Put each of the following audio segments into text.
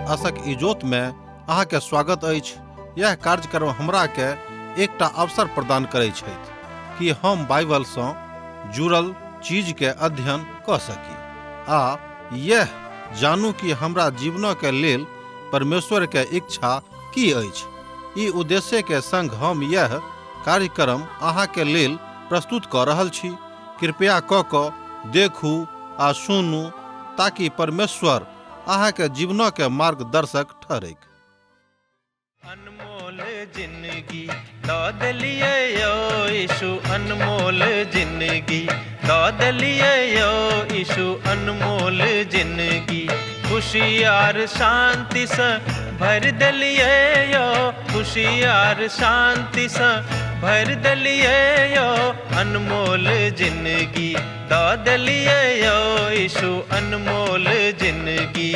आशक इजोत में अहाँ के स्वागत अछि। यह कार्यक्रम हमरा के एकटा अवसर प्रदान करै छथि कि हम बाइबल सँ जुड़ल चीज के अध्ययन कऽ सकी आ यह जानू कि हमरा जीवन के लेल परमेश्वर के इच्छा की अछि। ई उद्देश्य के संग हम यह कार्यक्रम अहाँ के लेल प्रस्तुत कऽ रहल छी। कृपया कऽ कऽ देखू आ सुनू ताकि परमेश्वर अहाँ के जीवन के मार्गदर्शक ठहरैक। अनमोल जिंदगी दऽ देलियै यौ यीशु, अनमोल जिंदगी दऽ देलियै यौ यीशु, अनमोल जिंदगी खुशी आर शांतिसँ भरि देलियै यौ, खुशी आर शांतिसँ भरि देलियै यौ, अनमोल जिंदगी दऽ देलियै यौ यीशु, अनमोल जिंदगी।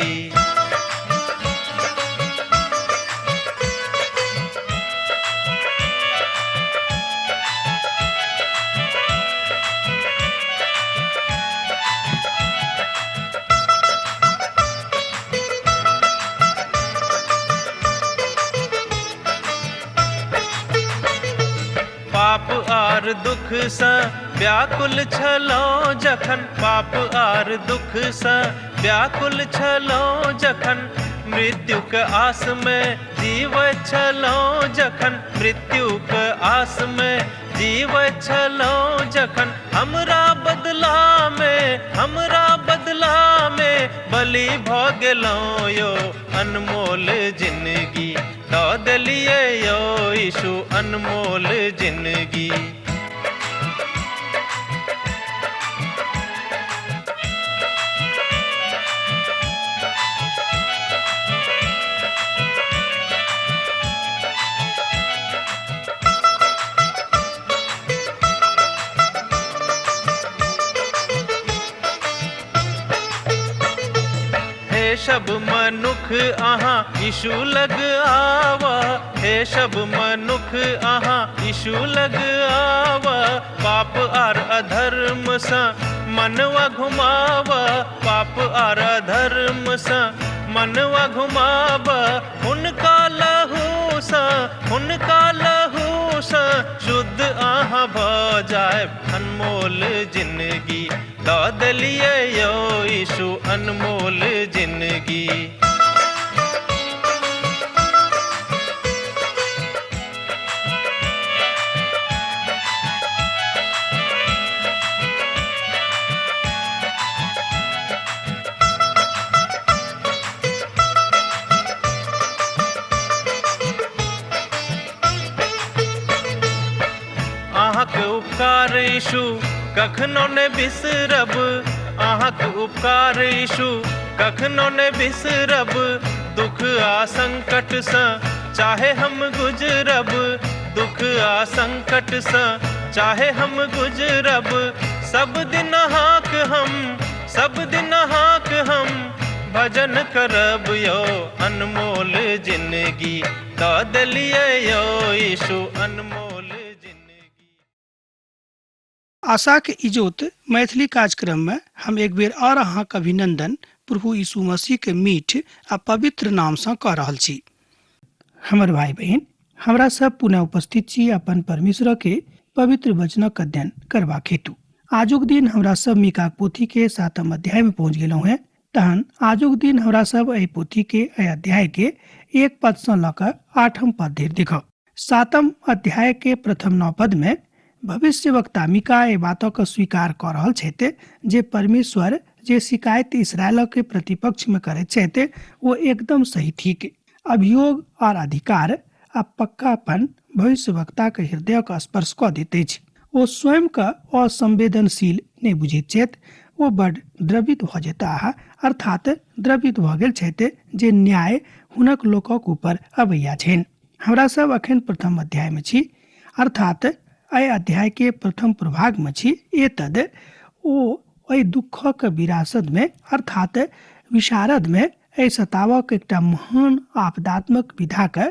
पाप आर दुख सँ व्याकुल छलहुँ जखन, पाप आर दुख सँ व्याकुल छलहुँ जखन, मृत्युक आस में जीवैत छलहुँ जखन, मृत्युक आस में जीवैत छलहुँ जखन, हमरा बदला में, हमरा बदला में बलि भऽ गेलहुँ यौ, अनमोल जिंदगी दऽ देलियै यौ यीशु, अनमोल जिंदगी। हे सब मनुख अहाँ यीशु लग आवा, हे सब मनुख अहाँ यीशु लग आवा, पाप आर अधर्म सँ मनवा घुमावा, पाप आर अधर्म सँ मनवा घुमावा, हुनका लहू सँ, हुनका लहू सँ शुद्ध अहाँ भऽ जायब, अनमोल जिंदगी दऽ देलियै यौ यीशु, अनमोल जिंदगी। अहाँके उपकार यीशु कखनो ने बिसरब, अहाँके उपकार यीशु कखनो ने बिसरब, दुख आ संकट सँ चाहे हम गुजरब, दुख आ संकट सँ चाहे हम गुजरब, सब दिन अहाँक हम, सब दिन अहाँक हम भजन करब यौ, अनमोल जिंदगी दऽ देलियै यौ यीशु, अनमोल जिंदगी। आशाक इजोत मैथिली कार्यक्रम में हम एक बेर और अहाँक अभिनंदन प्रभु यीशु मसीह के मीठ आ पवित्र नाम सँ कऽ रहल छी। हमर भाई बहिन, हमरा सब पुनः उपस्थित छी अपन परमेश्वर के पवित्र वचनक अध्ययन करबाक हेतु। आजुक दिन हमरा सब मीकाक पोथी के 7 अध्याय में पहुँच गेलहुँ हैं। तहन आजुक दिन हमरा सब एहि पोथी के एहि अध्याय के 1 पद सँ लऽ कऽ 8 पद धरि देखब। 7 अध्याय के प्रथम 9 पद में भविष्यवक्ता मीका एहि बातक स्वीकार कऽ रहल छथि जे परमेश्वर जे शिकायत इसरायल के प्रतिपक्ष में करैत छथि ओ एकदम सही थिक। अभियोग और अधिकार आ पक्कापन भविष्यवक्ता के हृदय के स्पर्श कऽ दैत अछि। ओ स्वयं के असंवेदनशील नहि बुझैत छथि, ओ बड द्रवित भऽ जेताह, अर्थात द्रवित भऽ गेल छथि जे न्याय हुनक लोकक ऊपर अबैया छनि। हमरा सब अखन प्रथम अध्याय में छी, अर्थात एहि अध्याय के प्रथम प्रभाग में छी। एतद ओ एहि दुखक विरासत में अर्थात विशारद में एहि सतावक एकटा महान आपदात्मक विधा के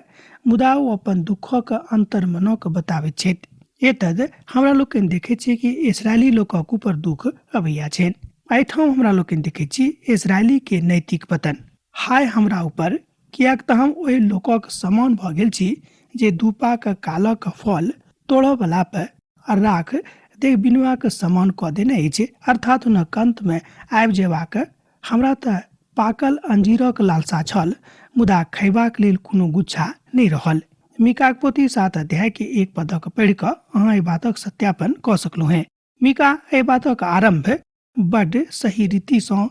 मुदा ओ अपन दुखक अंतर्मनक बताबैत छथि। एतद हमरा लोकनि देखै छियै कि इसराइली लोकक ऊपर दुख अबैया छनि। एहिठाम हमरा लोकनि देखै छी इसराइली के नैतिक पतन। हाय हमरा ऊपर, किएक तऽ हम ओहि लोकक समान भऽ गेल छी जे दूपाक कालक फल तोड़ऽवला पर आ राख देख बिनुआक समान कऽ देने अछि, अर्थात हुनक अन्तमे आबि जेबाक। हमरा तऽ पाकल अंजीरक लालसा छल, मुदा खयबाक लेल कोनो गुच्छा नहि रहल। मीकाक पोथी 7 अध्याय के 1 पदक पढ़ि कऽ अहाँ एहि बातक सत्यापन कऽ सकलहुँ हेँ। मीका एहि बातक आरम्भ बड्ड सही रीतिसँ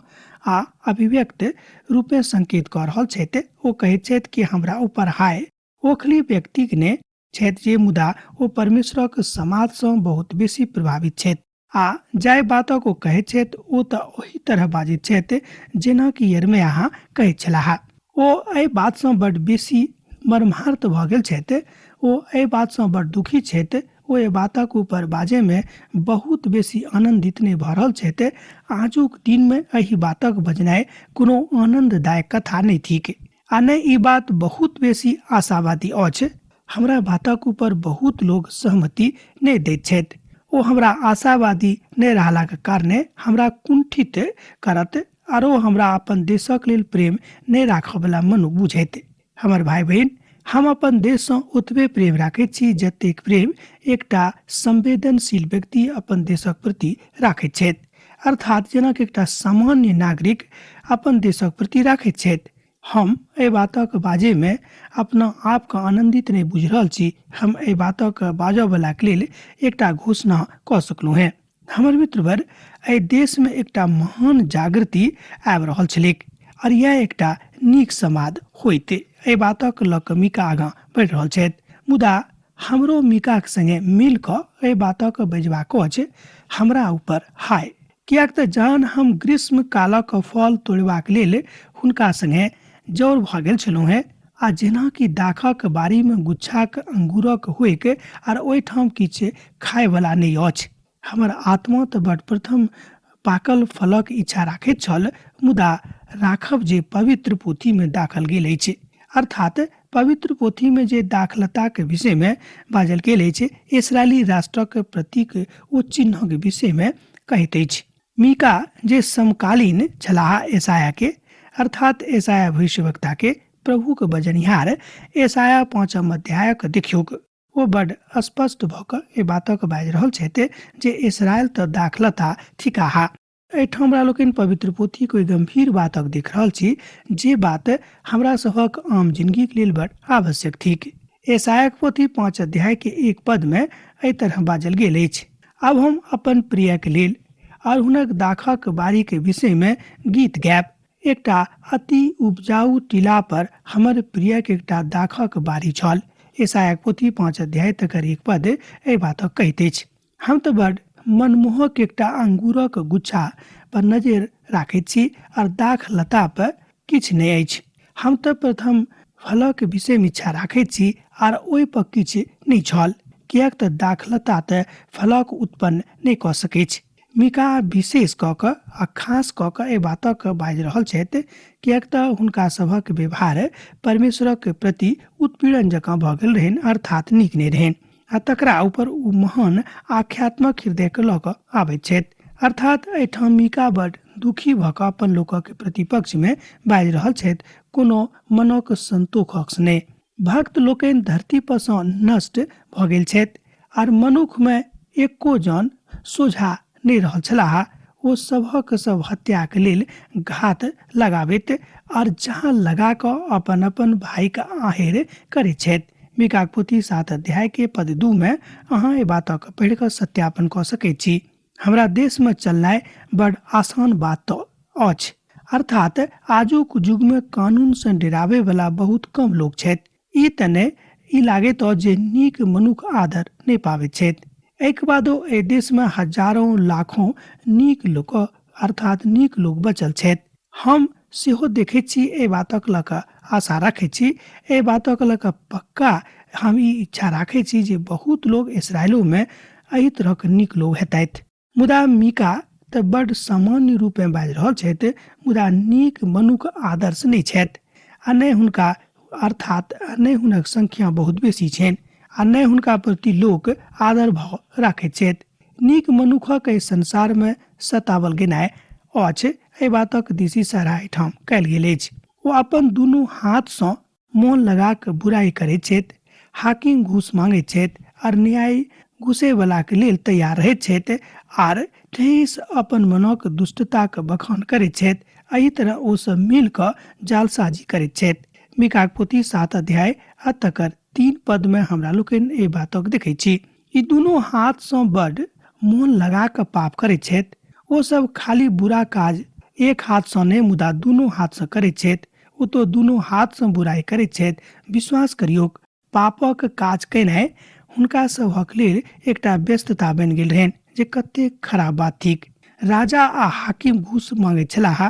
आ अभिव्यक्त रूपेँ संकेत कऽ रहल छथि। ओ कहैत छथि कि हमरा ऊपर हाय, ओखली व्यक्तिक ने छथि जे, मुदा ओ परमेश्वरक समाजसँ बहुत बेसी प्रभावित छथि आ जाहि बातक ओ कहैत छथि ओ तऽ ओही तरह बाजैत छथि जेना कि यिर्मयाह कहैत छलाह। ओ एहि बातसँ बड्ड बेसी मर्माहत भऽ गेल छथि। ओ एहि बातसँ बड्ड दुखी छथि। ओ एहि बातक ऊपर बाजयमे बहुत बेसी आनन्दित नहि भऽ रहल छथि। आजुक दिनमे एहि बातक बजनाइ कोनो आनन्ददायक कथा नहि थिक आ ने ई बात बहुत बेसी आशावादी अछि। हमरा बातक ऊपर बहुत लोग सहमति नहि दैत छथि। ओ हमरा आशावादी नहि रहलाक कारणे हमरा कुंठित करत आरो हमरा अपन देशक लेल प्रेम नहि राखऽवला मनुख बुझैत। हमर भाई बहिन, हम अपन देशसँ ओतबे प्रेम राखैत छी जतेक प्रेम एकटा संवेदनशील व्यक्ति अपन देशक प्रति राखैत छथि, अर्थात जेनाकि एकटा सामान्य नागरिक अपन देशक प्रति राखैत छथि। हम एहि बातक बाजैमे अपना आपके आनन्दित नहि बुझि रहल छी। हम एहि बातक बाजऽवलाके लेल एकटा घोषणा कऽ सकलहुँ हेँ। हमर मित्रवर, एहि देशमे एकटा महान जागृति आबि रहल छलैक आओर इएह एकटा नीक समाद होइत। एहि बातक लऽ कऽ मीका आगाँ बढ़ि रहल छथि, मुदा हमरो मीकाक संगे मिल कऽ एहि बातक बजबाक अछि, हमरा ऊपर हाय, किएक तऽ जहन हम ग्रीष्म कालक फल तोड़बाक लेल हुनका संगे जौर भऽ गेल छलहुँ हेँ आ जेना कि दाखक बाड़ीमे गुच्छाक अंगूरक होइक आर ओहिठाम किछु खायवला नहि अछि। हमर आत्मा तऽ बड प्रथम पाकल फलक इच्छा राखैत छल, मुदा राखब जे पवित्र पोथीमे दाखल गेल अछि, अर्थात पवित्र पोथीमे जे दाखलताक विषयमे बाजल गेल अछि, इसराइली राष्ट्रक प्रतीक ओ चिन्हक विषयमे कहैत अछि। मीका जे समकालीन छलाह एसाया के, अर्थात एसाया भविष्यवक्ता के, प्रभुक बजनिहार एसाया 5 अध्यायक देखियौक। ओ बड स्पष्ट भऽ कऽ एहि बातक बाजि रहल छथि जे इसराइल तऽ दाखलता थिकाह। एहिठाम हमरा लोकनि पवित्र पोथीक ओहि गंभीर बातक देख रहल छी जे बात हमरा सभक आम जिंदगीक लेल बड आवश्यक थिक। एसायाक पोथी 5 अध्याय के 1 पद मे एहि तरह बाजल गेल अछि, आब हम अपन प्रियक लेल और हुनक दाखक बाड़ी के विषय में गीत गायब। एकटा अति उपजाऊ टीला पर हमर प्रियक एकटा दाखक बाड़ी छल। एसायाक पोथी 5 अध्याय तकर 1 पद एहि बातक कहैत अछि। हम तऽ बड मनमोहक एकटा अंगूरक गुच्छा पर नजरि राखैत छी और दाख लता पर किछु नहि अछि। हम तऽ प्रथम फलक विषयमे इच्छा राखैत छी आर ओहि पर किछु नहि छल, किएक तऽ दाखलता तऽ फलक उत्पन्न नहि कऽ सकैछ। मीका विशेष कऽ कऽ आ खास कऽ कऽ एहि बातक बाजि रहल छथि, किएक तऽ हुनका सभक व्यवहार परमेश्वरक प्रति उत्पीड़न जकाँ भऽ गेल रहनि, अर्थात नीक नहि रहनि, आ तकरा ऊपर ओ महान आख्यात्मक हृदयके लऽ कऽ आबैत छथि। अर्थात एहिठाम मीका बड दुखी भऽ कऽ अपन लोकक प्रतिपक्षमे बाजि रहल छथि, कोनो मनक संतोषक नहि। भक्त लोकनि धरती पर सँ नष्ट भऽ गेल छथि आर मनुखमे एको जन सोझा नहि रहल छलाह। ओ सभक सब हत्याक लेल घात लगाबैत आर जहाँ लगा कऽ अपन अपन भाईक आहेर करैत छथि। मीकाक पोथी 7 अध्याय के पद 2 मे अहाँ एहि बातक पढ़ि कऽ सत्यापन कऽ सकैत छी। हमरा देशमे चलनाइ बड आसान बात तऽ अछि, अर्थात आजुक युगमे कानूनसँ डराबैवला बहुत कम लोक छथि। ई तऽ नहि ई लागैत अछि जे नीक मनुख आदर नहि पाबैत छथि। एहिके बादो एहि देशमे हजारों लाखों नीक लोक अर्थात नीक लोक बचल छथि। हम सेहो देखैत छी, एहि बातक लऽ कऽ आशा रखैत छी, एहि बातक लऽ कऽ पक्का हम ई इच्छा राखैत छी जे बहुत लोक इसराइलोमे एहि तरहक नीक लोक हेतथि। मुदा मीका तऽ बड सामान्य रूपेँ बाजि रहल छथि, मुदा नीक मनुख आदर्श नहि छथि आ नहि हुनका अर्थात नहि हुनक संख्या बहुत बेसी छनि आ नहि हुनका प्रति लोक आदर भाव राखैत छथि। नीक मनुखक एहि संसारमे सतावल गेनाइ अछि, एहि बातक दिस इशारा एहिठाम कयल गेल अछि। ओ अपन दुनू हाथसँ मोन लगा कऽ बुराइ करैत छथि, हाकिम घूस मांगैत छथि आर न्याय घुसैवलाक लेल तैयार रहैत छथि आर ठेहिस अपन मनक दुष्टताक बखान करैत छथि। एहि तरह ओ सब मिल कऽ जालसाजी करैत छथि। मीकाक पोथी 7 अध्याय आ तकर 3 पद में हमरा लोकनि एहि बातक देखैत छी। ई दुनू हाथ सँ बड मोन लगा कऽ पाप करैत छथि। ओ सब खाली बुरा काज एक हाथ सँ नहि मुदा दुनू हाथ सँ करैत छथि। ओ तो दुनू हाथ सँ बुराइ करैत छथि। विश्वास करियौक, पापक काज केनाइ हुनका सभक लेल एकटा व्यस्तता बनि गेल रहनि, जे कतेक खराब बात थिक। राजा आ हाकिम घूस मांगैत छलाह।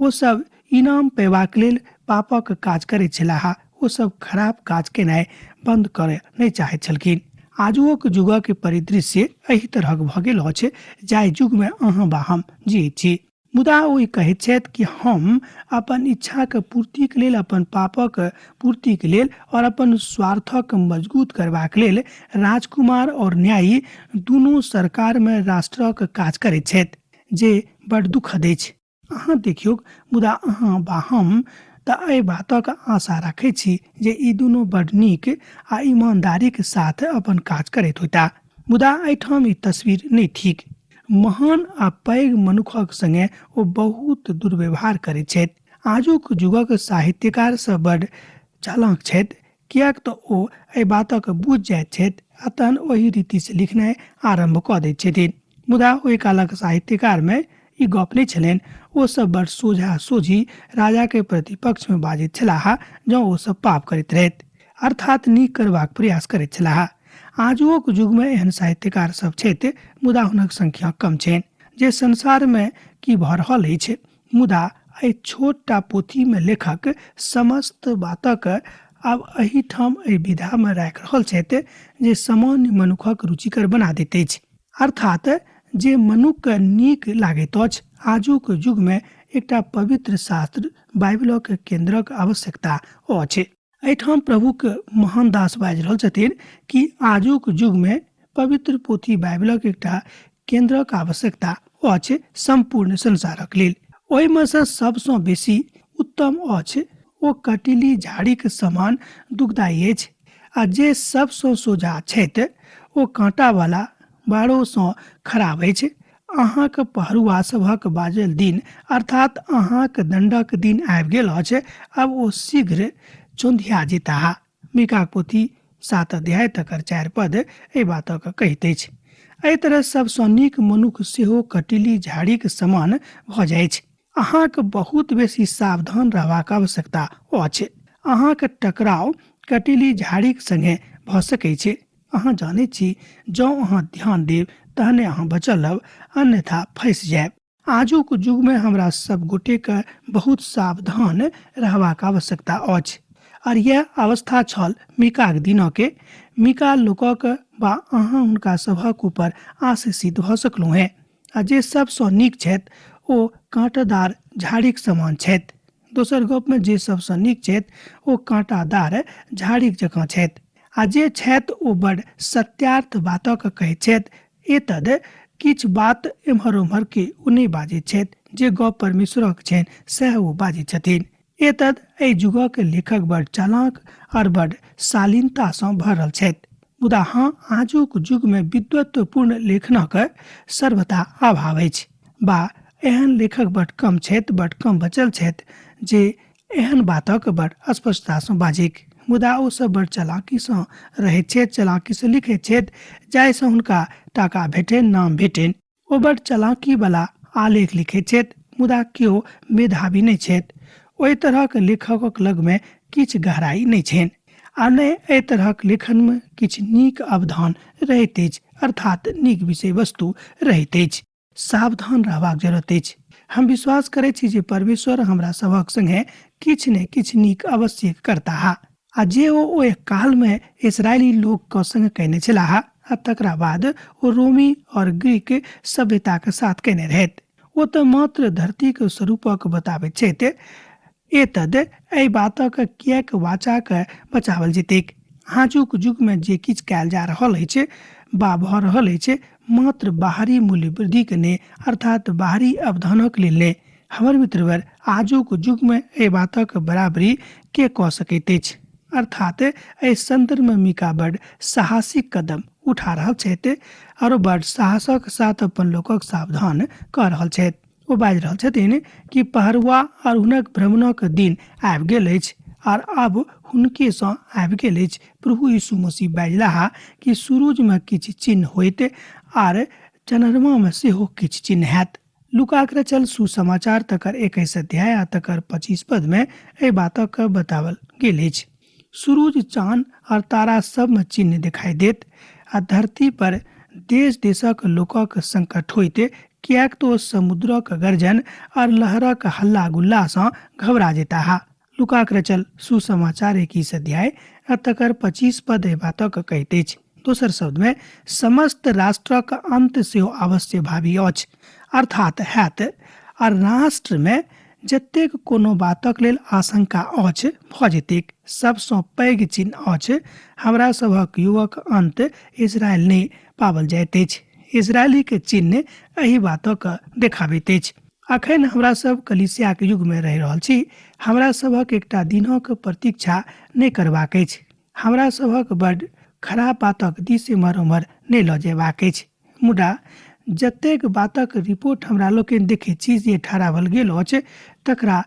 ओ सब इनाम पेबाक लेल पापक काज करैत छलाह। ओ सब खराब काज केनाइ बंद करय नहि चाहैत छलखिन। आजुओक युगक परिदृश्य एहि तरहक भऽ गेल अछि जाहि युगमे अहाँ बा हम जियैत छी। मुदा ओ ई कहैत छथि कि हम अपन इच्छाक पूर्तिक लेल, अपन पापक पूर्तिक लेल और अपन स्वार्थक मजगूत करबाक लेल राजकुमार और न्यायी दुनू सरकारमे राष्ट्रक काज करैत छथि, जे बड दुखद अछि। अहाँ देखियौक, मुदा अहाँ बा हम तऽ एहि बातक आशा रखैत छी जे ई दुनू बड नीक आ ईमानदारीक साथ अपन काज करैत होयताह। मुदा एहिठाम ई तस्वीर नहि थिक। महान आ पैघ मनुखक संगे ओ बहुत दुर्व्यवहार करैत छथि। आजुक युगक साहित्यकार सब बड चालाक छथि, किएक तऽ ओ एहि बातक बुझि जाइत छथि आ तहन ओहि रीतिसँ लिखनाइ आरम्भ कऽ दैत छथिन। मुदा ओहि कालक साहित्यकारमे ई गप नहि छलनि। ओ सब बड सोझा सोझी राजाके प्रतिपक्षमे बाजैत छलाह जँ ओ सब पाप करैत रहथि, अर्थात नीक करबाक प्रयास करैत छलाह। आजुओक युगमे एहन साहित्यकार सब छथि, मुदा हुनक संख्या कम छनि जे संसारमे की भऽ रहल अछि। मुदा एहि छोट टा पोथीमे लेखक समस्त बातक आब एहिठाम एहि विधामे राखि रहल छथि जे सामान्य मनुखक रुचिकर बना दैत अछि, अर्थात जे मनुखके नीक लागैत अछि। आजुक युगमे एकटा पवित्र शास्त्र बाइबिलक केंद्रक आवश्यकता अछि। एहिठाम प्रभुक महान दास बाजि रहल छथिन कि आजुक युगमे पवित्र पोथी बाइबिलक एकटा केंद्रक आवश्यकता अछि सम्पूर्ण संसारक लेल। ओहिमे सँ सबसँ बेसी उत्तम अछि ओ कटीली झाड़ीक समान दुखदायी अछि, आ जे सबसँ सोझा छथि ओ काँटावला बाड़ोसँ खराब अछि। अहाँक पहरुआ सभक बाजल दिन, अर्थात अहाँक दण्डक दिन आबि गेल अछि, आब ओ शीघ्र चौंधिया जेताह। मीकाक पोथी 7 अध्याय तकर 4 पद एहि बातक कहैत अछि। एहि तरह सबसँ नीक मनुख सेहो कटीली झाड़ीक समान भऽ जाइछ। अहाँक बहुत बेसी सावधान रहबाक आवश्यकता अछि। अहाँक टकराव कटीली झाड़ीक संगे भऽ सकैत छै। अहाँ जानैत छी, जँ अहाँ ध्यान देब तहने अहाँ बचल रहब, अन्यथा फँसि जायब। आजुक युगमे हमरा सब गोटेके बहुत सावधान रहबाक आवश्यकता अछि। आर यैह अवस्था छल मीकाक दिनके। मीका लोकक बा अहाँ हुनका सभक ऊपर आशीषित भऽ सकलहुँ हेँ, आ जे सबसँ नीक छथि ओ काँटदार झाड़ीक समान छथि। दोसर गपमे जे सबसँ नीक छथि ओ काँटादार झाड़ीक जकाँ छथि, आ जे छथि ओ बड सत्यार्थ बातक कहैत छथि। एतद किछु बात एम्हर ओम्हर के ओ नहि बाजैत छथि, जे गप परमेश्वरक छनि सएह ओ बाजैत छथिन। एतद एहि युगक लेखक बड चालाक और बड शालीनतासँ भरल छथि। मुदा हँ, आजुक युगमे विद्वत्वपूर्ण लेखनक सर्वथा अभाव अछि, बा एहन लेखक बड कम छथि, बड कम बचल छथि जे एहन बातक बड स्पष्टतासँ बाजैक। मुदा ओ सब बड चालाकीसँ रहैत छथि, चालाकीसँ लिखैत छथि, जाहिसँ हुनका टाका भेटनि, नाम भेटनि। ओ बड चालाकीवला आलेख लिखैत छथि, मुदा केओ मेधावी नहि छथि। ओहि तरहक लेखकक लगमे किछु गहराइ नहि छनि, आ ने एहि तरहक लेखनमे किछु नीक अवधान रहैत अछि, अर्थात नीक विषय वस्तु रहैत अछि। सावधान रहबाक जरूरत अछि। हम विश्वास करैत छी जे परमेश्वर हमरा सभक संगे किछु ने किछु नीक अवश्य करताह, आ जे ओ ओहि कालमे इसराइली लोकके संग कयने छलाह, आ तकरा बाद ओ रोमी और ग्रीक सभ्यताक साथ कयने रहथि। ओ तऽ मात्र धरतीक स्वरूपक बताबैत छथि। एतद एहि बातक किएक वाचाक बचावल जेतैक? आजुक युगमे जे किछु कयल जा रहल अछि बा भऽ रहल अछि, मात्र बाहरी मूल्य वृद्धिक नहि, अर्थात बाहरी अवधानक लेल नहि। हमर मित्रवर, आजुक युगमे एहि बातक बराबरी के कऽ सकैत अछि? अर्थात एहि संदर्भमे मीका बड साहसिक कदम उठा रहल छथि आरो बड साहसक साथ अपन लोकक सावधान कऽ रहल छथि। ओ बाजि रहल छथिन कि पहरुआ और हुनक भ्रमणक दिन आबि गेल अछि आर आब हुनकेसँ आबि गेल अछि। प्रभु यीशु मसीह बाजलाह कि सूरुजमे किछु चिन्ह होइत आर चनरमामे सेहो किछु चिन्ह हैत। लूकाक रचल सुसमाचार तकर 21 अध्याय आ तकर 25 पदमे एहि बातक बतावल गेल अछि। सूरुज, चान और तारा सबमे चिन्ह दिखाई देत आ धरती पर देश देशक लोकक संकट होइत, किएक तो समुद्रक गर्जन और लहरक हल्ला गुल्लासँ घबरा जेताह। लूकाक रचल सुसमाचार 21 अध्याय आ तकर 25 पद एहि बातक कहैत अछि। दोसर शब्दमे समस्त राष्ट्रक अंत सेहो अवश्य भावी अछि, अर्थात हैत, आ राष्ट्रमे जतेक कोनो बातक लेल आशंका अछि भऽ जेतैक। सबसँ पैघ चिन्ह अछि हमरा सभक युगक अंत इजरायल नहि पाबल जाइत अछि। इजरायलीके चिन्ह एहि बातक देखाबैत अछि। अखन हमरा सब कलीसियाके युगमे रहि रहल छी। हमरा सभक एकटा दिनक प्रतीक्षा नहि करबाक अछि। हमरा सभक बड खराब बातक दिस एम्हर ओम्हर नहि लऽ जयबाक अछि। मुदा जतेक बातक रिपोर्ट हमरा लोकनि देखैत छी जे ठहरावल गेल अछि तकरा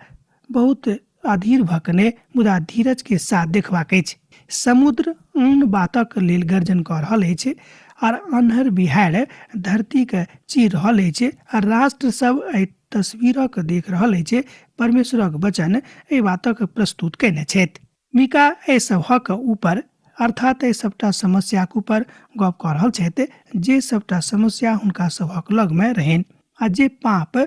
बहुत अधीर भऽ कऽ नहि, मुदा धीरज के साथ देखबाक अछि। समुद्र आन बातक लेल गर्जन कऽ रहल अछि आर अन्हर बिहाड़ि धरतीके चीर रहल अछि आ राष्ट्र सब एहि तस्वीरक देख रहल अछि। परमेश्वरक वचन एहि बातक प्रस्तुत कयने छथि। मीका एहि सभक ऊपर, अर्थात एहि सबटा समस्याक ऊपर गप कऽ रहल छथि, जे सबटा समस्या हुनका सभक लगमे रहनि आ जे पाप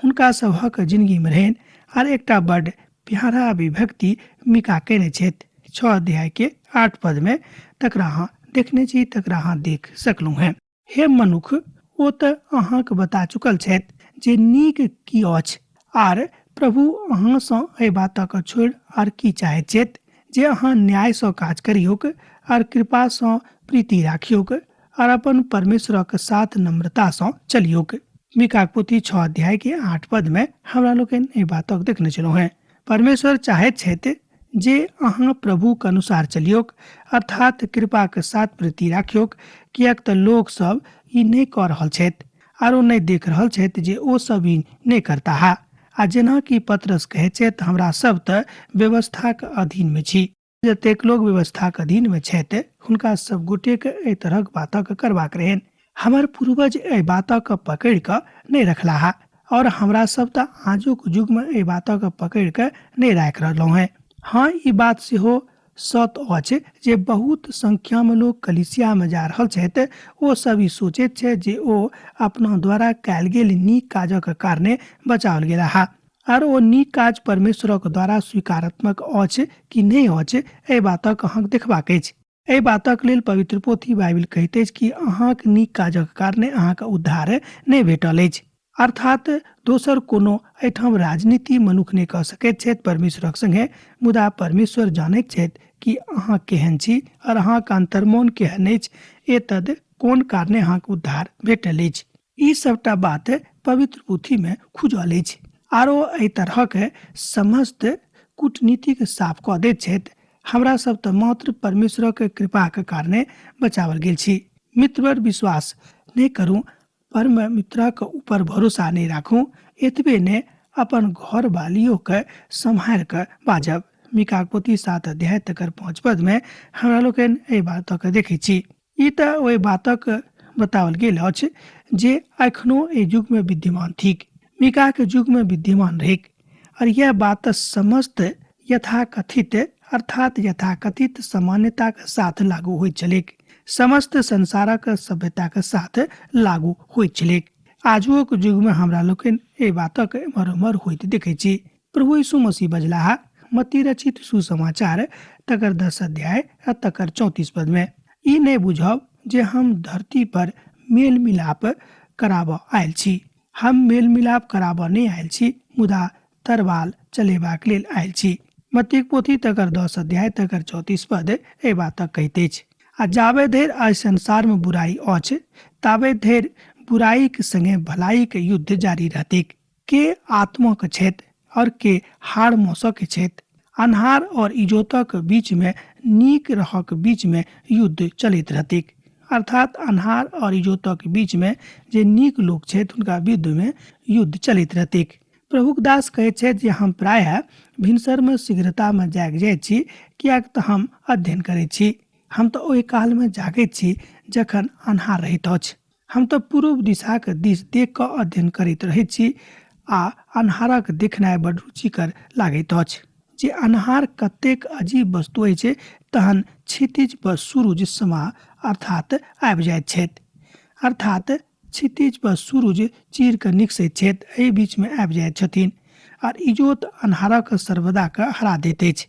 हुनका सभक जिंदगीमे रहनि। आर एकटा बड प्यारा अभिव्यक्ति मीका कयने छथि 6 अध्याय के 8 पदमे, तकरा अहाँ देखने छी, तकरा अहाँ देख सकलहुँ हेँ। हे मनुख, ओ तऽ अहाँके बता चुकल छथि जे नीक की अछि, आर प्रभु अहाँसँ एहि बातक छोड़ि आर की चाहैत छथि जे अहाँ न्यायसँ काज करियौक आर कृपासँ प्रीति राखियौक आर अपन परमेश्वरक साथ नम्रतासँ चलियौक। मीकाक पोथी 6 अध्याय के 8 पदमे हमरा लोकनि एहि बातक देखने छलहुँ हेँ। परमेश्वर चाहैत छथि जे अहाँ प्रभुक अनुसार चलियौक, अर्थात कृपाक साथ प्रीति राखियौक, किएक तऽ लोक सब ई नहि कऽ रहल छथि आरो नहि देख रहल छथि जे ओ सब ई नहि करताह। आ जेना कि पतरस कहैत छथि, हमरा सब तऽ व्यवस्थाक अधीनमे छी। जतेक लोक व्यवस्थाक अधीनमे छथि हुनका सब गोटेके एहि तरहक बातक करबाक रहनि। हमर पूर्वज एहि बातक पकड़ि कऽ नहि रखलाह और हमरा सब तऽ आजुक युगमे एहि बातक पकड़ि कऽ नहि राखि रहलहुँ हेँ। हँ, ई बात सेहो सत अछि जे बहुत संख्यामे लोक कलीसियामे जा रहल छथि। ओ सब ई सोचैत छथि जे ओ अपना द्वारा कयल गेल नीक काजक कारणे बचाओल गेलाह आर ओ नीक काज परमेश्वरक द्वारा स्वीकारात्मक अछि कि नहि अछि एहि बातक अहाँक देखबाक अछि। एहि बातक लेल पवित्र पोथी बाइबिल कहैत अछि कि अहाँक नीक काजक कारणे अहाँके उद्धार नहि भेटल अछि। अर्थात दोसर कोनो एहिठाम राजनीति मनुख नहि कऽ सकैत छथि परमेश्वरक संगे, मुदा परमेश्वर जानैत छथि कि अहाँ केहन छी और अहाँक अंतर्मन केहन अछि, एतद कोन कारणे अहाँके उद्धार भेटल अछि। ई सबटा बात पवित्र पोथीमे खुजल अछि आरो एहि तरहक समस्त कूटनीतिक साफ कऽ दैत छथि। हमरा सब तऽ मात्र परमेश्वरक कृपाक कारणे बचाओल गेल छी। मित्रवर, विश्वास नहि करू, परम मित्रक ऊपर भरोसा नहि राखू, एतबे ने अपन घर वालियोके सम्हारि कऽ बाजब। मीकाक पोथी 7 अध्याय तकर 5 पदमे हमरा लोकनि एहि बातक देखै छी। ई तऽ ओहि बातक बताओल गेल अछि जे एखनो एहि युगमे विद्यमान थिक, मीकाके युगमे विद्यमान रहैक। और यह बात समस्त यथाकथित अर्थात यथाकथित सामान्यताक साथ लागू होइत छलैक, समस्त संसारक सभ्यताक साथ लागू होइत छलैक। आजुक युगमे हमरा लोकनि एहि बातक एम्हर ओम्हर होइत देखै छी। प्रभु यीशु मसीह बजलाह मत्ती रचित सुसमाचार तकर 10 अध्याय आ तकर 34 पदमे, ई नहि बुझब जे हम धरती पर मेल मिलाप कराबऽ आयल छी। हम मेल मिलाप कराबऽ नहि आयल छी, मुदा तरवाल चलेबाक लेल आयल छी। मत्तीक पोथी तकर 10 अध्याय तकर 34 पद एहि बातक कहैत अछि। आ जाबे धरि एहि संसारमे बुराइ अछि ताबे धरि बुराइक संगे भलाइक युद्ध जारी रहतैक। के आत्माक छथि और के हाड़ मौसक छथि। अन्हार और इजोतक बीच में नीक रहक बीच में युद्ध चलैत रहतैक। अर्थात अन्हार और इजोतक बीच में जे नीक लोक छथि हुनका विरुद्ध में युद्ध चलैत रहतैक। प्रभुक दास कहैत छथि जे हम प्रायः भिनसरमे शीघ्रतामे जागि जाइत छी, किएक तऽ हम अध्ययन करैत छी। हम तऽ ओहि कालमे जागैत छी जखन अन्हार रहैत अछि। हम तऽ पूर्व दिशाक दिस देख कऽ अध्ययन करैत रहैत छी आ अन्हारक देखनाइ बड रुचिकर लागैत अछि। जे अन्हार कतेक अजीब वस्तु अछि, तहन क्षितिज पर सूरुज समा अर्थात आबि जाइत छथि, अर्थात क्षितिज पर सूरुज चीर कऽ निकसैत छथि, एहि बीचमे आबि जाइत छथिन आर इजोत अन्हारक सर्वदा के हरा दैत अछि।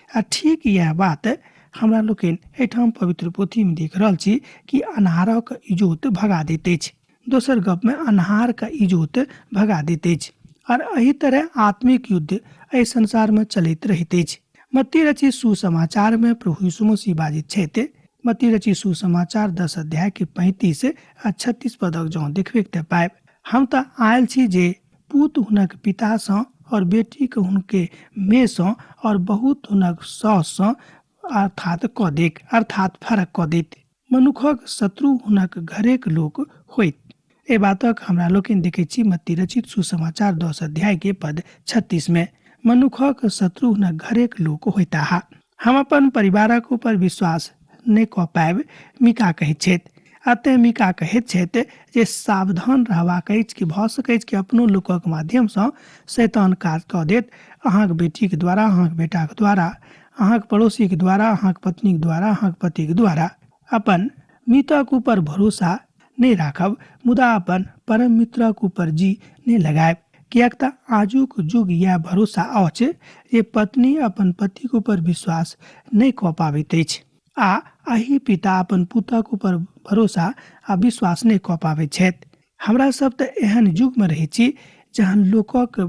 आ ठीक इएह बात हमरा लोकनि एहिठाम पवित्र पोथीमे देख रहल छी कि अन्हारक इजोत भगा दैत अछि। दोसर गपमे अन्हारके इजोत भगा दैत अछि और एहि तरह आत्मिक युद्ध एहि संसारमे चलैत रहैत अछि। मत्ती रचित सुसमाचारमे प्रभु यीशु मसीह बाजैत छथि। मत्ती रचित सुसमाचार 10 अध्याय के 35 आ 36 पदक जँ देखबैक तऽ पायब, हम तऽ आयल छी जे पूत हुनक पितासँ और बेटीके हुनके मेसँ और बहुत हुनक साउससँ अर्थात कऽ देक, अर्थात फरक कऽ देत। मनुखक शत्रु हुनक घरेक लोक होइत। एहि बातक हमरा लोकनि देखैत छी मत्ती रचित सुसमाचार 10 अध्याय के पद 36 में, मनुखक शत्रु हुनक घरेक लोक होइताह। हम अपन परिवारक ऊपर विश्वास नहि कऽ पायब, मीका कहैत छथि। आ तें मीका कहैत छथि जे सावधान रहबाक अछि कि भऽ सकैछ कि अपनो लोकक माध्यमसँ शैतान काज कऽ देत, अहाँक बेटीक द्वारा, अहाँक बेटाक द्वारा, अहाँक पड़ोसीक द्वारा, अहाँक पत्नीक द्वारा, अहाँक पतिक द्वारा। अपन मितक ऊपर भरोसा नहि राखब, मुदा अपन परम मित्रक ऊपर जी नहि लगायब, किएक तऽ आजुक युग इएह भरोसा अछि जे पत्नी अपन पतिक ऊपर विश्वास नहि कऽ पाबैत अछि आ एहि पिता अपन पुतक ऊपर भरोसा आ विश्वास नहि कऽ पाबैत छथि। हमरा सब तऽ एहन युगमे रहै छी जहन लोकक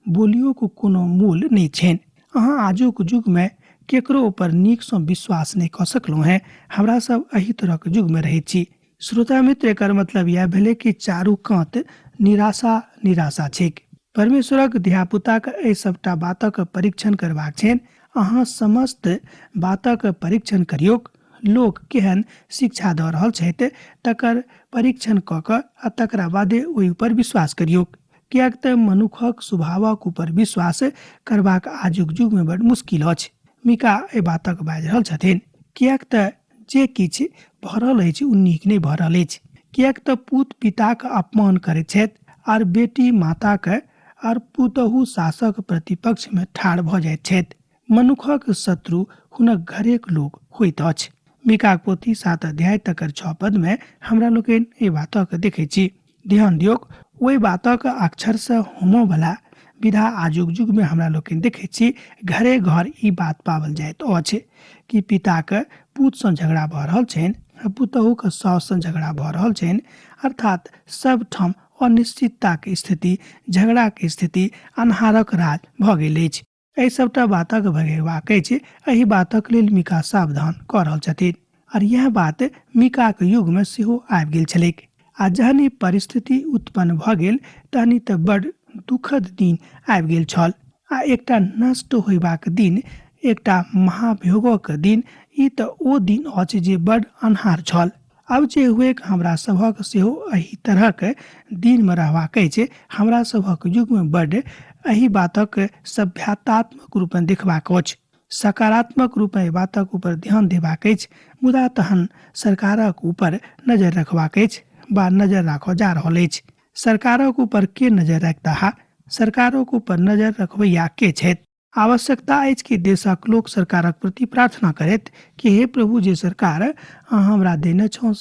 बोलियोके कोनो मोल नहि छनि। अहाँ आजुक युगमे केकरो ऊपर नीकसँ विश्वास नहि कऽ सकलहुँ हेँ। हमरा सब एहि तरहक युगमे रहै छी। श्रोता मित्र, एकर मतलब इएह भेलै कि चारू कात निराशा निराशा छैक। परमेश्वरक धियापुताके एहि सबटा बातक परीक्षण करबाक छनि। अहाँ समस्त बातक परीक्षण करियौक, लोक केहन शिक्षा दऽ रहल छथि तकर परीक्षण कऽ कऽ आ तकरा बादे ओहि ऊपर विश्वास करियौक, किएक तऽ मनुखक स्वभावक ऊपर विश्वास करबाक आजुक युगमे बड मुश्किल अछि। मीका एहि बातक बाजि रहल छथिन, किएक तऽ जे किछु भऽ रहल अछि ओ नीक नहि भऽ रहल अछि। किएक तऽ पूत पिताक अपमान करैत छथि आर बेटी माताके आर पुतहु सासक प्रतिपक्षमे ठाढ़ भऽ जाइत छथि। मनुखक शत्रु हुनक घरेक लोक होइत अछि। मीकाक पोथी 7 अध्याय तकर 6 पदमे हमरा लोकनि एहि बातक देखै छी। ध्यान दियौक, ओहि बातक अक्षरसँ होमऽवला विधा आजुक युगमे हमरा लोकनि देखै छी। घरे घर ई बात पाओल जाइत अछि कि पिताके पूतसँ झगड़ा भऽ रहल छनि, पुतहुके साउससँ झगड़ा भऽ रहल छनि, अर्थात सबठाम अनिश्चितताके स्थिति, झगड़ाके स्थिति, अन्हारक राज भऽ गेल अछि। एहि सबटा बातक भगेबाक अछि। एहि बातक लेल मीका सावधान कऽ रहल छथिन आर इएह बात मीकाक युगमे सेहो आबि गेल छलैक। आ जहन ई परिस्थिति उत्पन्न भऽ गेल तहन ई तऽ बड दुखद दिन आबि गेल छल आ एकटा नष्ट होयबाक दिन, एकटा महाभियोगक दिन, ई तऽ ओ दिन अछि जे बड अन्हार छल। आब जे हुएक, हमरा सभक सेहो एहि तरहक दिनमे रहबाक अछि। हमरा सभक युगमे बड एहि बातक सभ्यतात्मक रूपमे देखबाक अछि, सकारात्मक रूपमे एहि बातक ऊपर ध्यान देबाक अछि, मुदा तहन सरकारक ऊपर नजर रखबाक अछि बा नजर राखऽ जा रहल अछि। सरकारक ऊपर के नजर रखताह? सरकारक ऊपर नजर रखबैया के छथि? आवश्यकता अछि कि देशक लोक सरकारक प्रति प्रार्थना करैत कि हे प्रभु, जे सरकार अहाँ हमरा देने छौ,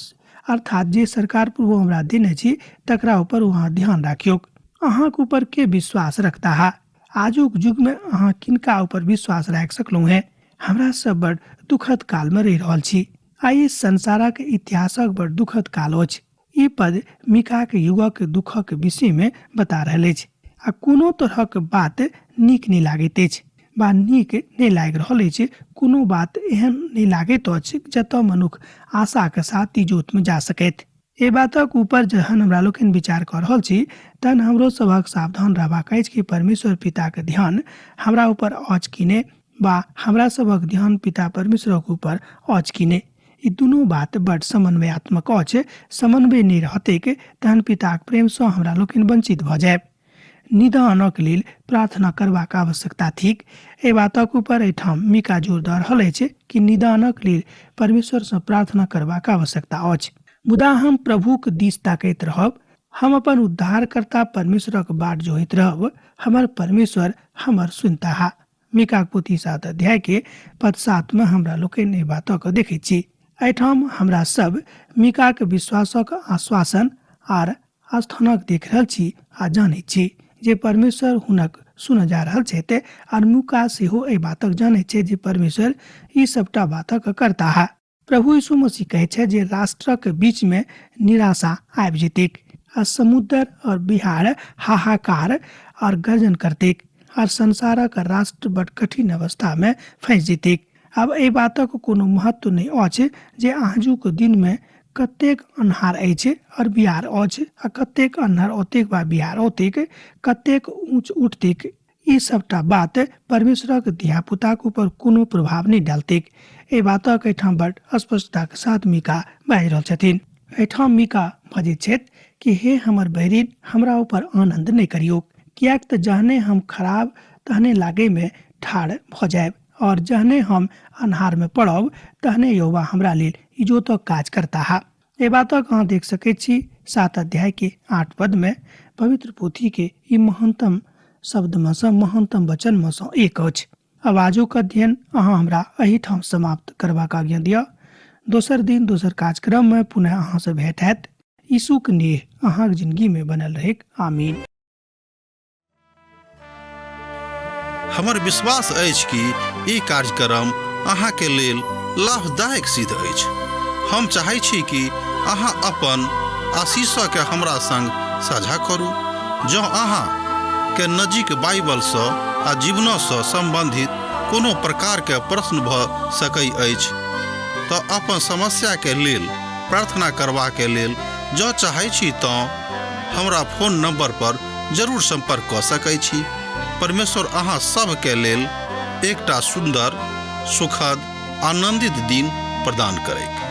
अर्थात जे सरकार प्रभु हमरा देने छी तकरा ऊपर अहाँ ध्यान राखियौक। अहाँक ऊपर के विश्वास रखताह? आजुक युगमे अहाँ किनका ऊपर विश्वास राखि सकलहुँ हेँ? हमरा सब बड़ दुखद कालमे रहि रहल छी आ ई संसारक इतिहासक बड़ दुखद काल अछि। ई पद मीकाक युगक दुखक विषयमे बता रहल अछि आ कोनो तरहक बात नीक नहि लागैत अछि बा नीक नहि लागि रहल अछि। कोनो बात एहन नहि लागैत अछि जतऽ मनुख आशाक साथ इजोतमे जा सकैत। एहि बातक ऊपर जहन हमरा लोकनि विचार कऽ रहल छी तहन हमरो सभक सावधान रहबाक अछि कि परमेश्वर पिताके ध्यान हमरा ऊपर अछि कि नहि, वा हमरा सभक ध्यान पिता परमेश्वरक ऊपर अछि कि नहि। ई दुनू बात बड समन्वयात्मक अछि। समन्वय नहि रहतैक तहन पिताक प्रेमसँ हमरा लोकनि वंचित भऽ जायब। निदानक लेल प्रार्थना करबाक आवश्यकता थिक। एहि बातक ऊपर एहिठाम मीका जोर दऽ रहल अछि कि निदानक लेल परमेश्वरसँ प्रार्थना करबाक आवश्यकता अछि। मुदा हम प्रभुक दिस ताकैत रहब, हम अपन उद्धारकर्ता परमेश्वरक बाट जोहैत रहब, हमर परमेश्वर हमर सुनताह। मीकाक पोथी 7 अध्याय के पद 7 में हमरा लोकनि एहि बातक देखैत छी। एहिठाम हमरा सब मीकाक विश्वासक आश्वासन आर आस्थानक देख रहल छी आ जानैत छी जे परमेश्वर हुनक सुनऽ जा रहल छथि, आर मीका सेहो एहि बातक जानैत छै जे परमेश्वर ई सबटा बातक करताह। प्रभु यीशु मसीह कहै छै जे राष्ट्रक बीच में निराशा आबि जेतैक आ समुद्र और बिहार हाहाकार और गर्जन करतैक और संसारक राष्ट्र बड कठिन अवस्था में फँसि जेतैक। आब एहि बातक कोनो महत्व नहि अछि जे आजुक दिन में कतेक अन्हार अछि और बिहार अछि आ कतेक अन्हार औतेक वा बिहार औतेक, कतेक ऊँच उठतेक, ई सबटा बात परमेश्वरक धियापुताक ऊपर कोनो प्रभाव नहि डालतैक। एहि बातक एहिठाम बड स्पष्टताक साथ मीका बाजि रहल छथिन। एहिठाम मीका बजैत छथि कि हे हमर बहिरीन, हमरा ऊपर आनंद नहि करियौक, किएक तऽ जहने हम खराब तहने लागै में ठाढ़ भऽ जायब और जहने हम अन्हार में पड़ब तहने यहोवा हमरा लेल इजोतक काज करताह। एहि बातक अहाँ देख सकैत छी 7 अध्याय के 8 पद में। पवित्र पोथी के ई महानतम शब्द में सँ, महानतम वचन में सँ एक अछि। आब आजुक अध्ययन अहाँ हमरा एहिठाम समाप्त करबाक आज्ञा दिअ। दोसर दिन दोसर कार्यक्रम में पुनः अहाँ से भेंट हैत। यीशुक नेह अहाँक जिंदगी में बनल रहेक। आमीन। हमर विश्वास अछि कि ई कार्यक्रम अहाँके लेल लाभदायक सिद्ध अछि। हम चाहै छी कि अहाँ अपन आशीषके हमरा संग साझा करू। जँ अहाँ के नजीक बाइबलसँ आ जीवनसँ सम्बन्धित कोनो प्रकारके प्रश्न भऽ सकै अछि तऽ अपन समस्याके लेल प्रार्थना करबाके लेल जँ चाहै छी तँ हमरा फोन नंबर पर जरूर संपर्क कऽ सकै छी। परमेश्वर अहाँ सभके लेल एकटा सुन्दर, सुखद, आनंदित दिन प्रदान करैक।